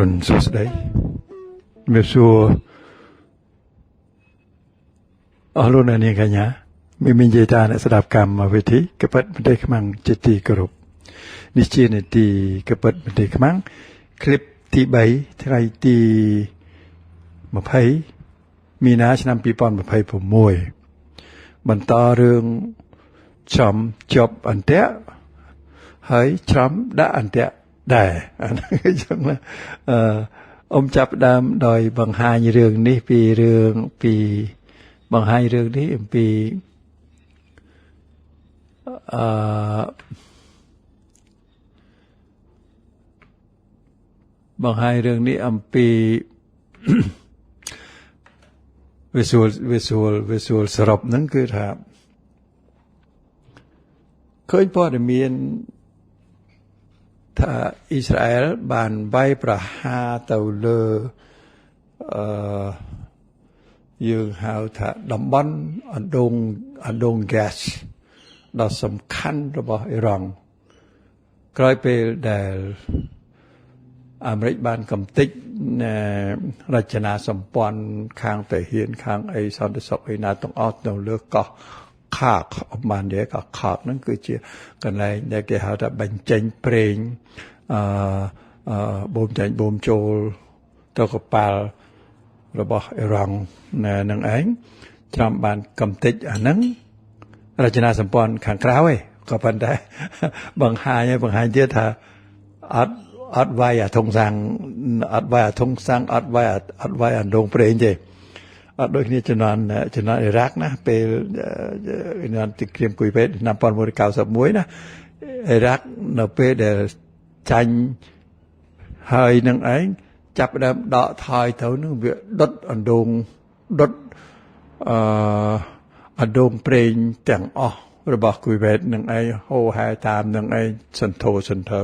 រុណសួស្តីជំរាបសួរអស់លោកអ្នកនាងកញ្ញាមានមានយាយតាអ្នកស្ដាប់កម្មវិធីកពិតប្រទេសខ្មាំងជាទីគោរពនេះជានេតិកពិតប្រទេសខ្មាំងคลิปទី3ថ្ងៃទី20មីនាឆ្នាំ2026បន្តរឿងចំជប់អន្ទាក់ហើយច្រំដាក់អន្ទាក់ដែរអាហ្នឹងអញ្ចឹងណាអឺអ៊ំចាប់ដើមដោយបង្ហាញរឿងនេះពីរឿងពីបង្ហាញរឿងនេះអំពីអឺបង្ហាញរឿងនេះអំពីវាស្រួលវាស្រួលវាស្រួលសរុបហ្នឹងគឺថាឃើញព័ត៌មានថាអ៊ីស្រាអែលបានវាយប្រហារទៅលើអឺយើងហៅថាតំបន់អណ្ដូងអណ្ដូងហ្គាសដ៏សំខាន់របស់អ៊ីរ៉ង់ក្រោយពេលដែលអាមេរិកបានកំទេចរចនាសម្ព័ន្ធខាងទាហានខាងអីសន្តិសុខអីណាទាំងអស់នៅលើកោះខាកអបាននិយាយកោះខាកហ្នឹងគឺជាកន្លែងដែលគេហៅថាបញ្ចេញប្រេងអឺបូមចេញបូមចូលទៅកប៉ាល់របស់អ៊ីរ៉ង់នឹងឯងច្រំបានកំទេចអាហ្នឹងរចនាសម្ព័ន្ធខាងក្រៅឯងក៏ប៉ុន្តែបង្ហាញឲ្យបង្ហាញទៀតថាអត់អត់វាយអាធុងសាំងអត់វាយអាធុងសាំងអត់វាយអត់វាយអាដងប្រេងទេអត់ដូចគ្នាជំនាន់ជំនាន់អ៊ីរ៉ាក់ណាពេលជំនាន់ទីក្រៀមគុយពេតឆ្នាំ1991ណាអ៊ីរ៉ាក់នៅពេលដែលចាញ់ហើយនឹងឯងចាប់ដើមដកថយទៅនឹងវាដុតអណ្ដូងដុតអឺអណ្ដូងប្រេងទាំងអស់របស់គុយវ៉េតនឹងឯងហូហែតាមនឹងឯងសន្ធោសន្ធៅ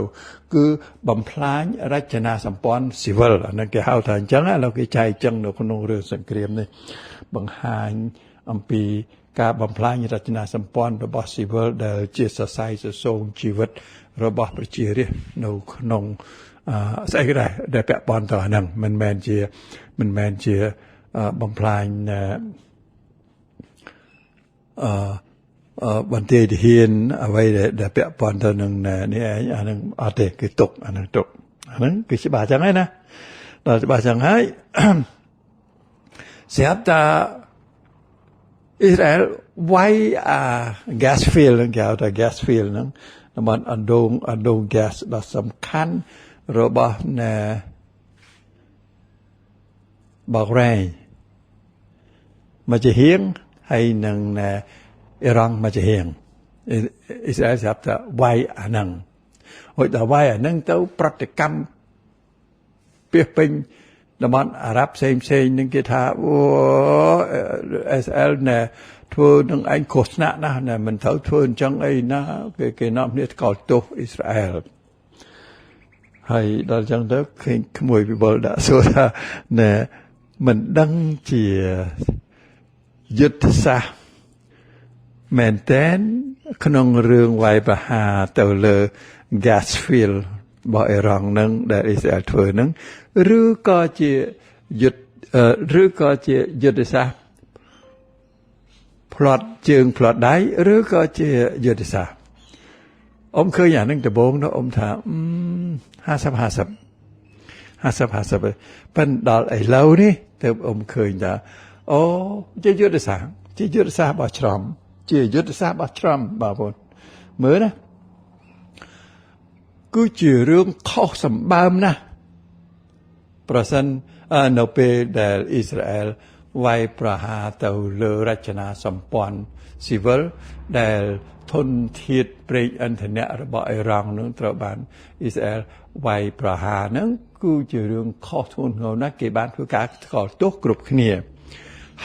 គឺបំផ្លាញរចនាសម្ព័ន្ធស៊ីវិលអានឹងគេហៅថាអញ្ចឹងឥឡូវគេចែកអញ្ចឹងនៅក្នុងរឿងសង្គ្រាមនេះបង្ហាញអំពីការបំផ្លាញរចនាសម្ព័ន្ធរបស់ស៊ីវិលដែលជាសរសៃសសងជីវិតរបស់ប្រជារាស្ត្រនៅក្នុងស្អីក៏ដែរដែលពាក់ព័ន្ធទៅអាហ្នឹងមិនមែនជាមិនមែនជាបំផ្លាញអឺបន្ទាយទាហានអ្វីដែលពាក់ព័ន្ធទៅនឹងនេះឯងអានឹងអត់ទេគឺទុកអានឹងទុកអានឹងគឺច្បាស់ចឹងហើយណាដល់ច្បាស់ចឹងហើយស្រាប់តែអ៊ីស្រាអែលវាយអា gas field ហ្នឹងគេហៅថា gas field ហ្នឹងតំបន់អណ្ដូងអណ្ដូង gas ដ៏សំខាន់របស់ណែបារ៉េនមកជាហៀងហើយនឹងណែអ៊ីរ៉ង់មកជាហៀងអ៊ីស្រាអែលស្រាប់តែវាយអាហ្នឹងរួចដល់វាយអាហ្នឹងទៅប្រតិកម្មពាសពេញតំបន់អារ៉ាប់ផ្សេងផ្សេងនឹងគេថាអូអេសអែលណែធ្វើនឹងឯងគ្រោះថ្នាក់ណាស់ណែមិនត្រូវធ្វើអញ្ចឹងអីណាគេគេនាំគ្នាថ្កោលទោសអ៊ីស្រាអែលហើយដល់អញ្ចឹងទៅឃើញក្មួយវិបុលដាក់សួរថាណែមិនដឹងជាយុទ្ធសាស្ត្រមែនតែនក្នុងរឿងវាយប្រហារទៅលើ gas field របស់អ៊ីរ៉ង់នឹងដែលអ៊ីស្រាអែលធ្វើនឹងឬក៏ជាយុទ្ធឬក៏ជាយុទ្ធសាស្ត្រផ្លាត់ជើងផ្លាត់ដៃឬក៏ជាយុទ្ធសាស្ត្រអ៊ំឃើញអានឹងដំបូងនោះអ៊ំថា50 50 50 50ប៉ិនដល់ឥឡូវនេះទើបអ៊ំឃើញថាអូជាយុទ្ធសាស្ត្រជាយុទ្ធសាស្ត្ររបស់ច្រំជាយុទ្ធសាស្ត្ររបស់ច្រំបងប្អូនមើលណាគឺជារឿងខុសសម្បើមណាស់ប្រសិននៅពេលដែលអ៊ីស្រាអែលវាយប្រហារទៅលើរចនាសម្ព័ន្ធស៊ីវិលដែលធនធាតុប្រេងឥន្ធនៈរបស់អ៊ីរ៉ង់នឹងត្រូវបានអ៊ីស្រាអែលវាយប្រហារនឹងគឺជារឿងខុសធ្ងន់ធ្ងរណាស់គេបានធ្វើការថ្កោលទោសគ្រប់គ្នា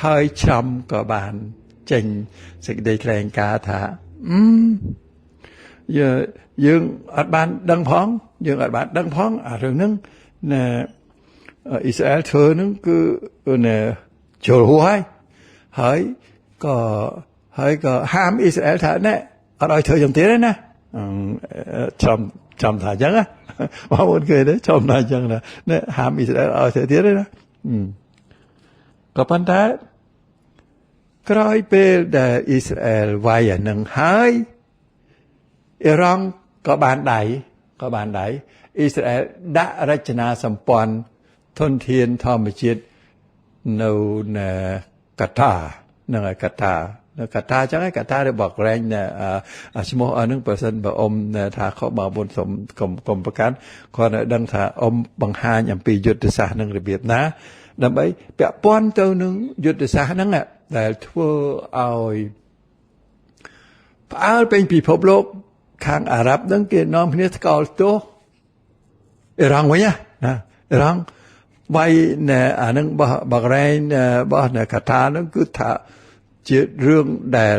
ហើយច្រំក៏បានចេញសេចក្តីថ្លែងការណ៍ថាយើងអត់បានដឹងផងយើងអត់បានដឹងផងអារឿងហ្នឹងណែអ៊ីស្រាអែលធ្វើហ្នឹងគឺណែចូលហួសហើយហើយក៏ហើយក៏ហាមអ៊ីស្រាអែលថាណែអត់ឲ្យធ្វើយ៉ាងទៀតទេណាច្រំ ចំថាអញ្ចឹងណាបងប្អូនឃើញទេចំថាអញ្ចឹងណានេះហាមអ៊ីស្រាអែលឲ្យទៅទៀតទេណាក៏ប៉ុន្តែក្រោយពេលដែលអ៊ីស្រាអែលវាយអានឹងហើយអ៊ីរ៉ង់ក៏បានដៃអ៊ីស្រាអែលដាក់រចនាសម្ព័ន្ធធនធានធម្មជាតិនៅកាតានឹងឯកាតានៅកាតាចឹងឯកាតារបស់ក្រែងឈ្មោះអស់ហ្នឹងបើសិនបើអ៊ំថាខុសបងប្អូនសូមកុំប្រកាន់គ្រាន់តែដឹងថាអ៊ំបង្ហាញអំពីយុទ្ធសាស្ត្រនឹងរបៀបណាដើម្បីពាក់ព័ន្ធទៅនឹងយុទ្ធសាស្ត្រហ្នឹងដែលធ្វើឲ្យផ្អើលពេញពិភពលោកខាងអារ៉ាប់ហ្នឹងគេនាំគ្នាស្កល់ទោសអ៊ីរ៉ង់វិញណាអ៊ីរ៉ង់វាយអានឹងបោះបាក្រែងបោះនៅកាតាហ្នឹងគឺថាជារឿងដែល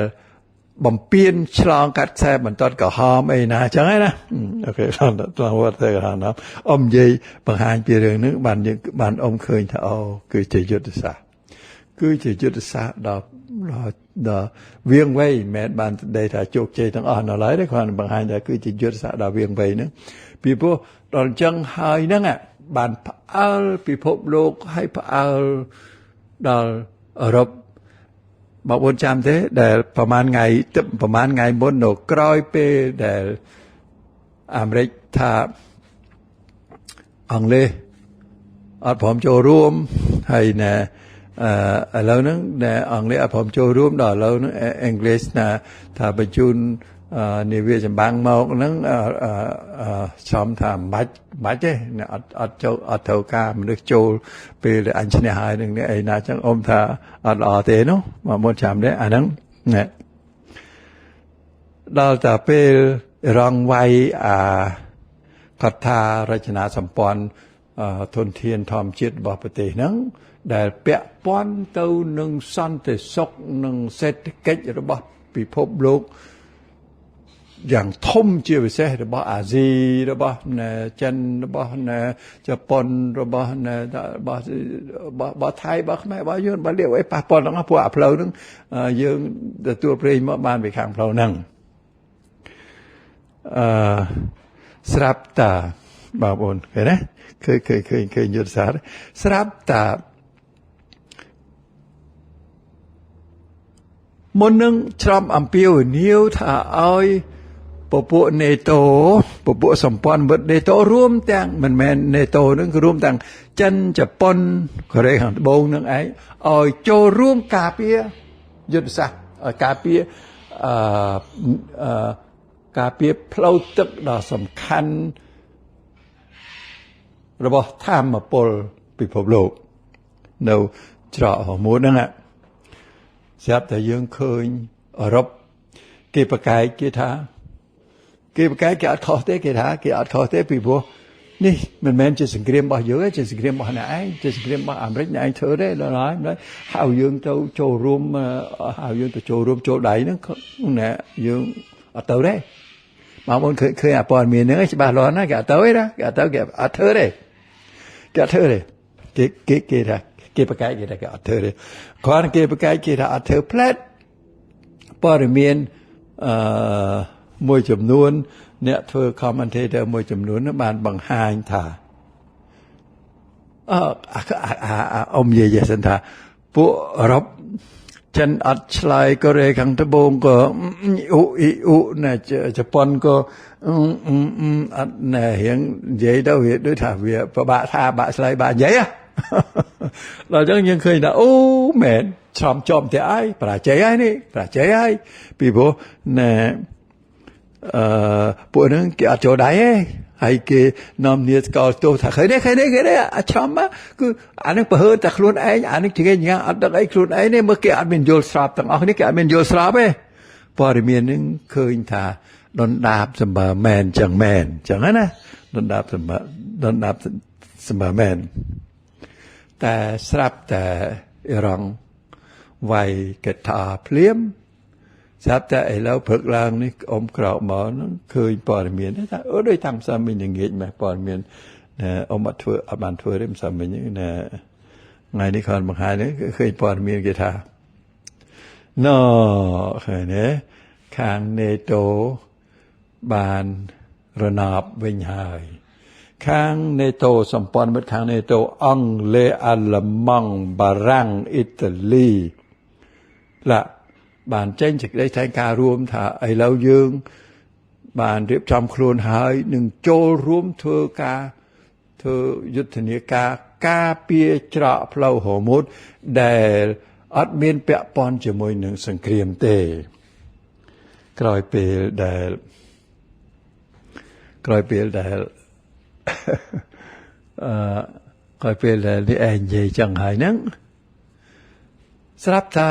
បំពេញឆ្លងកាត់ខ្សែបន្ទាត់ក្រហមអីណាចឹងឯណាអូខេដល់វត្តទៅក្រហមអ៊ំនិយាយបង្ហាញពីរឿងហ្នឹងបានយើងបានអ៊ំឃើញថាអូគឺជាយុទ្ធសាស្ត្រគឺជាយុទ្ធសាស្ត្រដល់វៀងវៃមិនមែនបានដីថាជោគជ័យទាំងអស់នៅឡើយទេគ្រាន់តែបង្ហាញថាគឺជាយុទ្ធសាស្ត្រដល់វៀងវៃហ្នឹងពីព្រោះដល់ចឹងហើយហ្នឹងបានផ្អើលពិភពលោកហើយផ្អើលដល់អឺរ៉ុបបងប្អូនចាំទេដែលប្រហែលថ្ងៃទឹកប្រហែលថ្ងៃមុននៅក្រោយពេលដែលអាមេរិកថាអង់គ្លេសអត់ព្រមចូលរួមហើយណាឥឡូវហ្នឹងដែលអង់គ្លេសអត់ព្រមចូលរួមដល់ឥឡូវហ្នឹងអង់គ្លេសណាថាបញ្ជូននាវាចម្បាំងមកហ្នឹងចំថាមិនបាច់ទេអត់ចូលអត់ត្រូវការមនុស្សចូលពេលដែលអញឈ្នះហើយនឹងនេះអីណាចឹងអ៊ំថាអត់ល្អទេនោះមកមុនចាំទេអាហ្នឹងណែដល់តែពេលរងវាយអាកថារចនាសម្ព័ន្ធធនធានធម្មជាតិរបស់ប្រទេសហ្នឹងដែលពាក់ព័ន្ធទៅនឹងសន្តិសុខនិងសេដ្ឋកិច្ចរបស់ពិភពលោកយ៉ាងធំជាពិសេសរបស់អាស៊ីរបស់ចិនរបស់ជប៉ុនរបស់របស់ថៃរបស់ខ្មែររបស់យួនរបស់លាវអីប៉ះពាល់ទាំងអស់ពួកអាផ្លូវហ្នឹងយើងទទួលប្រេងមកបានពីខាងផ្លូវហ្នឹងស្រាប់តាបងប្អូនឃើញទេឃើញឃើញឃើញឃើញយុទ្ធសាស្ត្រស្រាប់តាមុននឹងច្រំអំពាវនាវថាឲ្យពពួកនេតូពពួកសម្ព័ន្ធមិត្តនេតូរួមទាំងមិនមែននេតូនឹងគឺរួមទាំងចិនជប៉ុនកូរ៉េខាងត្បូងនឹងឯងឲ្យចូលរួមការពារយុទ្ធសាស្ត្រការពារការពារផ្លូវទឹកដ៏សំខាន់របស់ធម្មពលពិភពលោកនៅច្រកហមួនហ្នឹងស្រាប់តែយើងឃើញអឺរ៉ុបគេប្រកែកគេថាគេប្រកែកគេអត់ខុសទេគេថាគេអត់ខុសទេពីព្រោះនេះមិនមែនជាសង្គ្រាមរបស់យើងទេជាសង្គ្រាមរបស់អ្នកឯងជាសង្គ្រាមរបស់អាមេរិកអ្នកឯងធ្វើទេដល់ហើយហៅយើងទៅចូលរួមហៅយើងទៅចូលរួមចូលដៃហ្នឹងណែយើងអត់ទៅទេបងប្អូនឃើញអាព័ត៌មានហ្នឹងច្បាស់លាស់ណាស់គេអត់ទៅទេណាគេអត់ទៅគេអត់ធ្វើទេគេអត់ធ្វើទេគេគេថាគេប្រកែកគេថាគេអត់ធ្វើទេគ្រាន់គេប្រកែកគេថាអត់ធ្វើផ្លែតព័ត៌មានមួយចំនួនអ្នកធ្វើ commentator មួយចំនួនបានបង្ហាញថាអ៊ំនិយាយសិនថាពួកអឺរ៉ុបចិនអត់ឆ្លើយកូរ៉េខាងត្បូងក៏អ៊ូអ៊ីអ៊ូណាជប៉ុនក៏អត់ណែរៀងនិយាយទៅវាដូចថាវាពិបាកថាបាក់ឆ្លើយបាក់និយាយដល់ចឹងយើងឃើញថាអូមែនច្រំចំតែអីបរាជ័យហើយនេះបរាជ័យហើយពីព្រោះណែពួកហ្នឹងគេអត់ចូលដៃទេហើយគេនាំគ្នាស្កល់ទោសថាឃើញទេឃើញទេឃើញទេអាឆំគឺអានឹងប្រហើតែខ្លួនឯងអានឹងគេញ៉ាំអត់ដឹងអីខ្លួនឯងនេះមើលគេអត់មានយល់ស្របទាំងអស់នេះគេអត់មានយល់ស្របទេព័ត៌មានហ្នឹងឃើញថាដុនដាបសម្បើមែនចឹងមែនចឹងណាដុនដាបសម្បើដុនដាបសម្បើមែនតែស្រាប់តែអ៊ីរ៉ង់វាយកថាភ្លាមស្រាប់តែឥឡូវព្រឹកឡើងនេះអ៊ំក្រោកមកហ្នឹងឃើញព័ត៌មានថាអូដូចតាមសាមិញល្ងាចម៉េះព័ត៌មានអ៊ំអត់ធ្វើអត់បានធ្វើទេសាមិញណាថ្ងៃនេះគ្រាន់បង្ហាញនេះឃើញព័ត៌មានគេថាណូឃើញទេខាងនេតូបាន រណាបវិញហើយខាងនេតូសម្ព័ន្ធមិត្តខាងនេតូអង់គ្លេសអាល្លឺម៉ង់បារាំងអ៊ីតាលីឡាបានចេញសេចក្តីថ្លែងការណ៍រួមថាឥឡូវយើងបានរៀបចំខ្លួនហើយនឹងចូលរួមធ្វើការធ្វើយុទ្ធនាការការពារច្រកផ្លូវហូម៉ូតដែលអត់មានពាក់ព័ន្ធជាមួយនឹងសង្គ្រាមទេក្រោយពេលដែលក្រោយពេលដែលក្រោយពេលដែលនេះឯងនិយាយចឹងហើយហ្នឹងស្រាប់ថា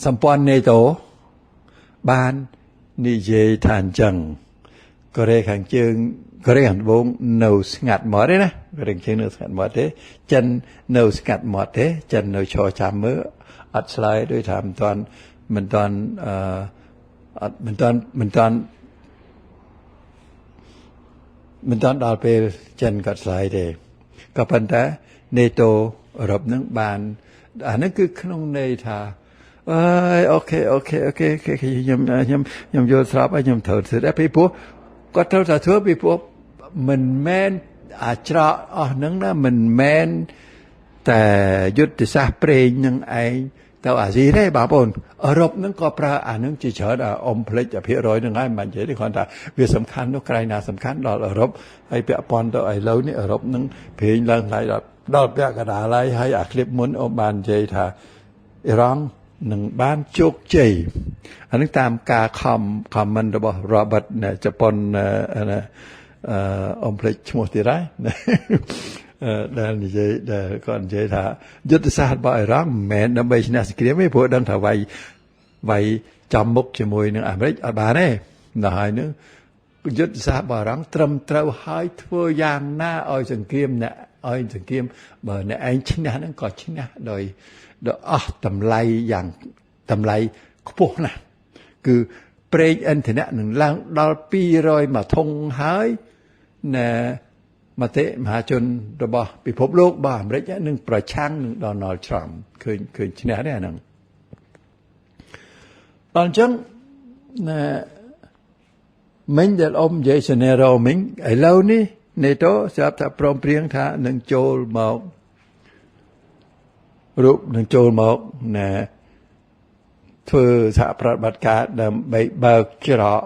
សម្ព័ន្ធនេតូបាននិយាយថាអញ្ចឹងកូរ៉េខាងជើងកូរ៉េខាងត្បូងនៅស្ងាត់មកទេណាកូរ៉េខាងជើងនៅស្ងាត់មកទេចិននៅស្ងាត់មកទេចិននៅឈរចាំមើលអត់ឆ្លើយដោយថាមិនទាន់មិនទាន់អត់មិនទាន់មិនទាន់មិនទាន់ដល់ពេលចិនគាត់ឆ្លើយទេក៏ប៉ុន្តែនេតូអឺរ៉ុបនឹងបានអានេះគឺក្នុងន័យថាអើយអូខេអូខេអូខេខ្ញុំខ្ញុំខ្ញុំយល់ស្របហើយខ្ញុំត្រូវធ្វើដែរពីព្រោះគាត់ត្រូវតែធ្វើពីព្រោះមិនមែនអាច្រកអស់ហ្នឹងណាមិនមែនតែយុទ្ធសាស្ត្រប្រេងនឹងឯងទៅអាស៊ីទេបងប្អូនអឺរ៉ុបហ្នឹងក៏ប្រើអាហ្នឹងជាច្រើនអ៊ំភ្លេចភាគរយហ្នឹងហើយមិននិយាយទេគ្រាន់តែវាសំខាន់នោះក្រៃណាសំខាន់ដល់អឺរ៉ុបហើយពាក់ព័ន្ធទៅឥឡូវនេះអឺរ៉ុបហ្នឹងប្រេងឡើងថ្លៃដល់ពាក់កណ្ដាលហើយហើយអាឃ្លីបមុនអ៊ំបាននិយាយថាអ៊ីរ៉ង់នឹងបានជោគជ័យអានេះតាមការខំ comment របស់ Robert ជប៉ុនអ៊ំភ្លេចឈ្មោះទៀតហើយដែលនិយាយដែលគាត់និយាយថាយុទ្ធសាស្ត្ររបស់អ៊ីរ៉ង់មិនមែនដើម្បីឈ្នះសង្គ្រាមទេព្រោះដឹងថាវាយចំមុខជាមួយនឹងអាមេរិកអត់បានទេដល់ហើយនឹងយុទ្ធសាស្ត្ររបស់អ៊ីរ៉ង់ត្រឹមត្រូវហើយធ្វើយ៉ាងណាឲ្យសង្គ្រាមអ្នកឲ្យសង្គ្រាមបើអ្នកឯងឈ្នះហ្នឹងក៏ឈ្នះដោយអស់តម្លៃយ៉ាងតម្លៃខ្ពស់ណាស់គឺប្រេងឥន្ធនៈនឹងឡើងដល់200មួយធុងហើយណែមតិមហាជនរបស់ពិភពលោករបស់អាមេរិកនឹងប្រឆាំងនឹង Donald Trump ឃើញឈ្នះទេអាហ្នឹងដល់អញ្ចឹងណែមិញដែលអ៊ំនិយាយសេនេរ៉ូមិញឥឡូវនេះនេតូស្រាប់តែព្រមព្រៀងថានឹងចូលមករូបនឹងចូលមកណែធ្វើសហប្រតិបត្តិការដើម្បីបើកច្រក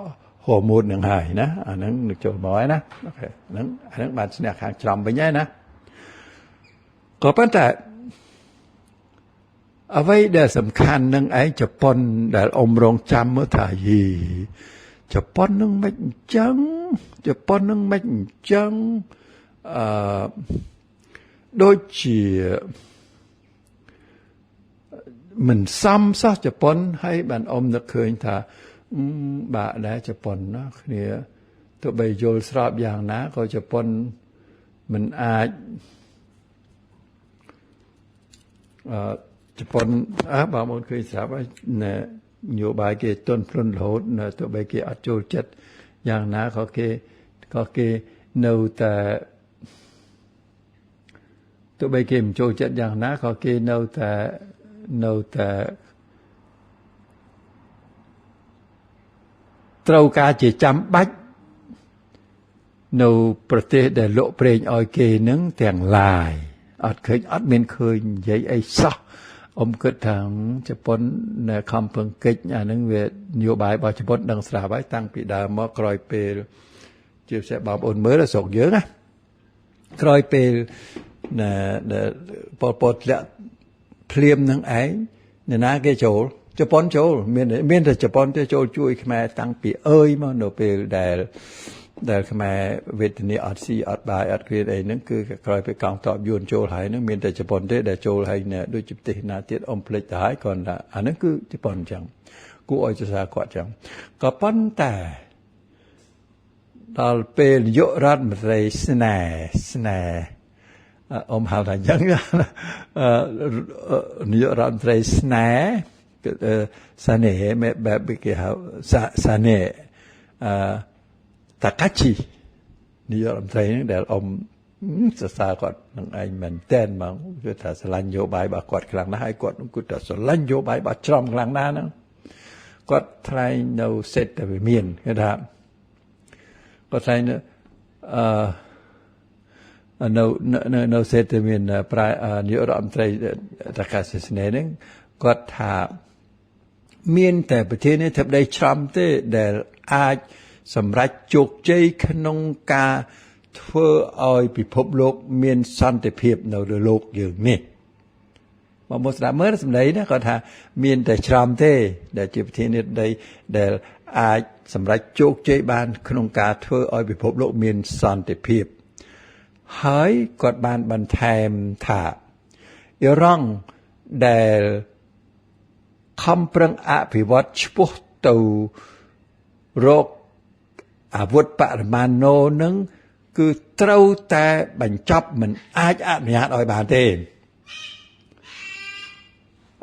ហូម៉ូតនឹងហើយណាអាហ្នឹងនឹងចូលមកហើយណាអូខេហ្នឹងអាហ្នឹងបានឈ្នះខាងច្រំវិញហើយណាក៏ប៉ុន្តែអ្វីដែលសំខាន់នឹងឯងជប៉ុនដែលអ៊ំរងចាំមើលថាយីជប៉ុននឹងមិនអញ្ចឹងជប៉ុននឹងមិនអញ្ចឹងអឺដូចជាមិនសមសោះជប៉ុនហើយបានអ៊ំនឹកឃើញថាបាក់ដែរជប៉ុនណាគ្នាទោះបីយល់ស្របយ៉ាងណាក៏ជប៉ុនមិនអាចជប៉ុនបងប្អូនឃើញស្រាប់ហើយនយោបាយគេទន់ភ្លន់រហូតទោះបីគេអត់ចូលចិត្តយ៉ាងណាក៏គេនៅតែទោះបីគេមិនចូលចិត្តយ៉ាងណាក៏គេនៅតែត្រូវការជាចាំបាច់នៅប្រទេសដែលលក់ប្រេងឲ្យគេនឹងទាំងឡាយអត់ឃើញអត់មានឃើញនិយាយអីសោះអ៊ំគិតថាជប៉ុននៅខំពឹងកិច្ចអានឹងវានយោបាយរបស់ជប៉ុនដឹងស្រាប់ហើយតាំងពីដើមមកក្រោយពេលជាពិសេសបងប្អូនមើលស្រុកយើងណាក្រោយពេលប៉ុលពតធ្លាក់ភ្លាមនឹងឯងនរណាគេចូលជប៉ុនចូលមានតែជប៉ុនទេចូលជួយខ្មែរតាំងពីអើយមកនៅពេលដែលខ្មែរវេទនាអត់ស៊ីអត់បាយអត់គ្រាអីហ្នឹងគឺក្រោយពេលកងទ័ពយួនចូលហើយហ្នឹងមានតែជប៉ុនទេដែលចូលហើយដូចជាប្រទេសណាទៀតអ៊ំភ្លេចទៅហើយគ្រាន់តែអាហ្នឹងគឺជប៉ុនអញ្ចឹងគួរឲ្យសរសើរគាត់អញ្ចឹងក៏ប៉ុន្តែដល់ពេលនាយករដ្ឋមន្ត្រីស្នេហ៍អ៊ំហៅថាអញ្ចឹងនាយករដ្ឋមន្ត្រីស្នេហ៍សានេបែបគេហៅសានេតាកាជីនាយករដ្ឋមន្ត្រីហ្នឹងដែលអ៊ំសរសើរគាត់នឹងឯងមែនតែនហ្មងគឺថាស្រឡាញ់នយោបាយរបស់គាត់ខ្លាំងណាស់ហើយគាត់គឺថាស្រឡាញ់នយោបាយរបស់ច្រំខ្លាំងណាស់ហ្នឹង គាត់ថ្លែងនៅសេតវិមានគេថាគាត់ថ្លែងនៅអឺនៅនៅសេតវិមានប្រានាយករដ្ឋមន្ត្រីតកាសិស្នេហ្នឹងគាត់ថាមានតែប្រធានាធិបតីច្រំទេដែលអាចសម្រេចជោគជ័យក្នុងការធ្វើឲ្យពិភពលោកមានសន្តិភាពនៅលើលោកយើងនេះបងប្អូនស្ដាប់មើលសម្ដីណាគាត់ថាមានតែច្រំទេដែលជាប្រធានាធិបតីដែលអាចសម្រេចជោគជ័យបានក្នុងការធ្វើឲ្យពិភពលោកមានសន្តិភាពហើយគាត់បានបន្ថែមថាអ៊ីរ៉ង់ដែលខំប្រឹងអភិវឌ្ឍឆ្ពោះទៅរកអាវុធបរមាណូនឹងគឺត្រូវតែបញ្ចប់មិនអាចអនុញ្ញាតឲ្យបានទេ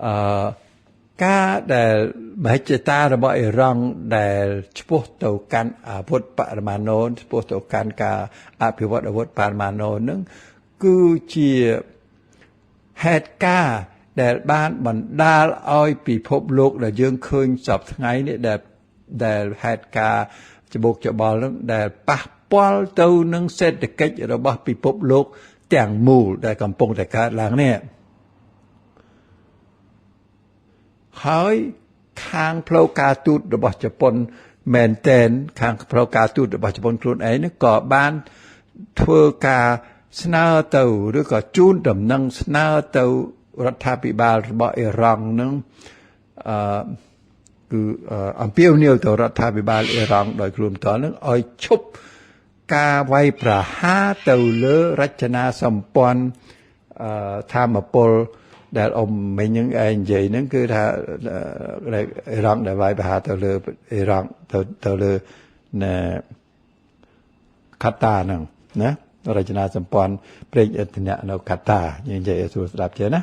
អឺការដែលមហិច្ឆតារបស់អ៊ីរ៉ង់ដែលឆ្ពោះទៅកាន់អាវុធបរមាណូឆ្ពោះទៅកាន់ការអភិវឌ្ឍអាវុធបរមាណូនឹងគឺជាហេតុការណ៍ដែលបានបណ្ដាលឲ្យពិភពលោកដែលយើងឃើញសប្តាហ៍ថ្ងៃនេះដែលហេតុការណ៍ច្បោកច្បល់នឹងដែលប៉ះពាល់ទៅនឹងសេដ្ឋកិច្ចរបស់ពិភពលោកទាំងមូលដែលកំពុងតែកើតឡើងនេះហើយខាងផ្លូវការទូតរបស់ជប៉ុនមែនតែនខាងផ្លូវការទូតរបស់ជប៉ុនខ្លួនឯងនេះក៏បានធ្វើការស្នើទៅឬក៏ជូនដំណឹងស្នើទៅរដ្ឋាភិបាលរបស់អ៊ីរ៉ង់នឹងអឺគឺអំពាវនាវទៅរដ្ឋាភិបាលអ៊ីរ៉ង់ដោយខ្លួនផ្ទាល់នឹងឲ្យឈប់ការវាយប្រហារទៅលើរចនាសម្ព័ន្ធធម្មពលដែលអ៊ំមិញហ្នឹងឯងនិយាយហ្នឹងគឺថាអ៊ីរ៉ង់ដែលវាយប្រហារទៅលើអ៊ីរ៉ង់ទៅលើណែកាតាហ្នឹងណារចនាសម្ព័ន្ធប្រេងឥន្ធនៈនៅកាតាយើងនិយាយឲ្យស្រួលស្ដាប់ចេះណា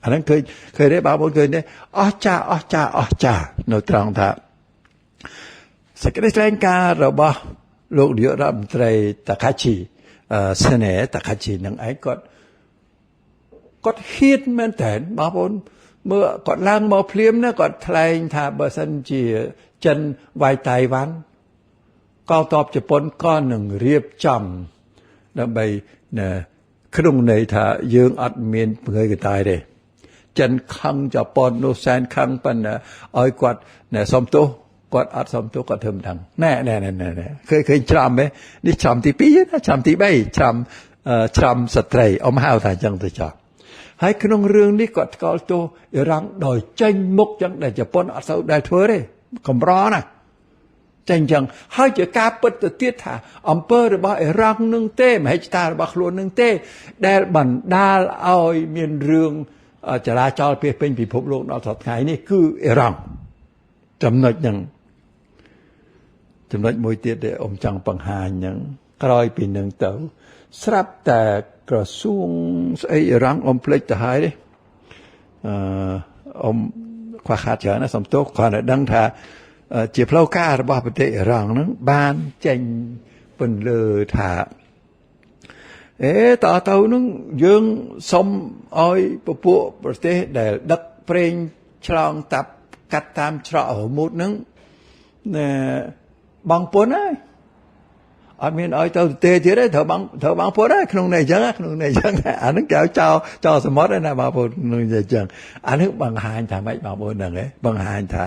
អាហ្នឹងឃើញទេបងប្អូនឃើញទេអស្ចារ្យអស្ចារ្យអស្ចារ្យនៅត្រង់ថាសេចក្តីថ្លែងការណ៍របស់លោកនាយករដ្ឋមន្ត្រីតាខាឈីសេនេតាខាឈីនឹងឯងគាត់ហ៊ានមែនតើបងប្អូនមើលគាត់ឡើងមកភ្លាមណាគាត់ថ្លែងថាបើសិនជាចិនវាយតៃវ៉ាន់កងទ័ពជប៉ុនក៏នឹងរៀបចំដើម្បីក្នុងន័យថាយើងអត់មានព្រឹកតាយទេចិនខឹងជប៉ុននោះសែនខឹងប៉ុន្តែឲ្យគាត់សុំទោសគាត់អត់សុំទោសគាត់ធ្វើមិនដឹងណែណែណែណែឃើញច្រំទេនេះច្រំទី2ណាច្រំទី3ច្រំស្ត្រីអ៊ំហៅថាអញ្ចឹងទៅចោះហើយក្នុងរឿងនេះគាត់ថ្កោលទោសអ៊ីរ៉ង់ដោយចេញមុខចឹងដែលជប៉ុនអត់សូវដែលធ្វើទេកម្រណាចេញចឹងហើយជាការពិតទៅទៀតថាអំពើរបស់អ៊ីរ៉ង់នឹងទេមហិច្ឆតារបស់ខ្លួននឹងទេដែលបណ្ដាលឲ្យមានរឿងចរាចរណ៍ពាសពេញពិភពលោកដល់សប្តាហ៍ថ្ងៃនេះគឺអ៊ីរ៉ង់ចំណុចហ្នឹងចំណុចមួយទៀតដែលអ៊ំចង់បង្ហាញហ្នឹងក្រោយពីនឹងទៅស្រាប់តែក្រសួងស្អីអ៊ីរ៉ង់អ៊ំភ្លេចទៅហើយទេអ៊ំខ្វះខាតច្រើនណាសំទោសគ្រាន់តែដឹងថាជាផ្លូវការរបស់ប្រទេសអ៊ីរ៉ង់ហ្នឹងបានចេញពន្លឺថាអេតើទៅនឹងយើងសុំឲ្យពពួកប្រទេសដែលដឹកប្រេងឆ្លងតាប់កាត់តាមច្រកហូមូតហ្នឹងបងពន្ធហើយអត់មានឲ្យទៅទេទៀតទេត្រូវបងពន្ធហើយក្នុងនេះអញ្ចឹងក្នុងនេះអញ្ចឹងអាហ្នឹងគេឲ្យចោលសមុទ្រណាបងប្អូននឹងនិយាយអញ្ចឹងអានេះបង្ហាញថាម៉េចបងប្អូនហ្នឹងឯងបង្ហាញថា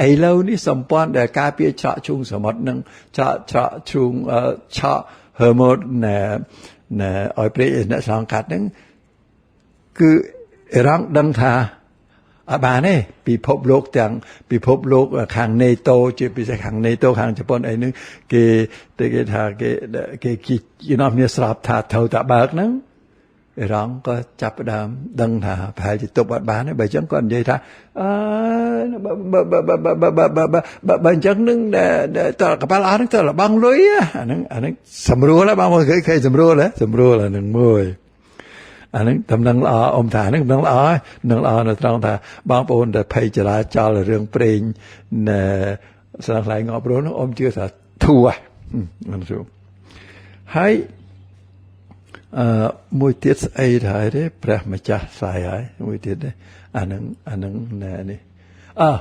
ឥឡូវនេះសម្ព័ន្ធដែលការពារច្រកឈូងសមុទ្រនឹងច្រកឈូងឆក់ហឺម៉ូតណែឲ្យព្រៃអ្នកឆ្លងកាត់ហ្នឹងគឺអ៊ីរ៉ង់ដឹងថាអត់បានទេពិភពលោកទាំងពិភពលោកខាង NATO ជាពិសេសខាង NATO ខាងជប៉ុនអីហ្នឹងគេថាគេគេនាំគ្នាស្របថាត្រូវតែបើកហ្នឹងអ៊ីរ៉ង់ក៏ចាប់ផ្ដើមដឹងថាប្រហែលជាទប់អត់បានទេបើអញ្ចឹងគាត់និយាយថាអឺបើអញ្ចឹងនឹងតកប៉ាល់អស់ហ្នឹងតលបងលុយអាហ្នឹងសម្រួលបងប្អូនឃើញសម្រួលហ៎សម្រួលអាហ្នឹងមួយអាហ្នឹងតំណឹងល្អអ៊ំថាហ្នឹងតំណឹងល្អនឹងល្អនៅត្រង់ថាបងប្អូនដែលភ័យចរាចររឿងព្រេងណែស្លឹងថ្លៃងាប់រស់នោះអ៊ំជឿថាធូរហ្នឹងធូរហើយអឺមួយទៀតស្អីទៅហើយទេព្រះម្ចាស់ស្អីហើយមួយទៀតទេអាហ្នឹងណែនេះអើ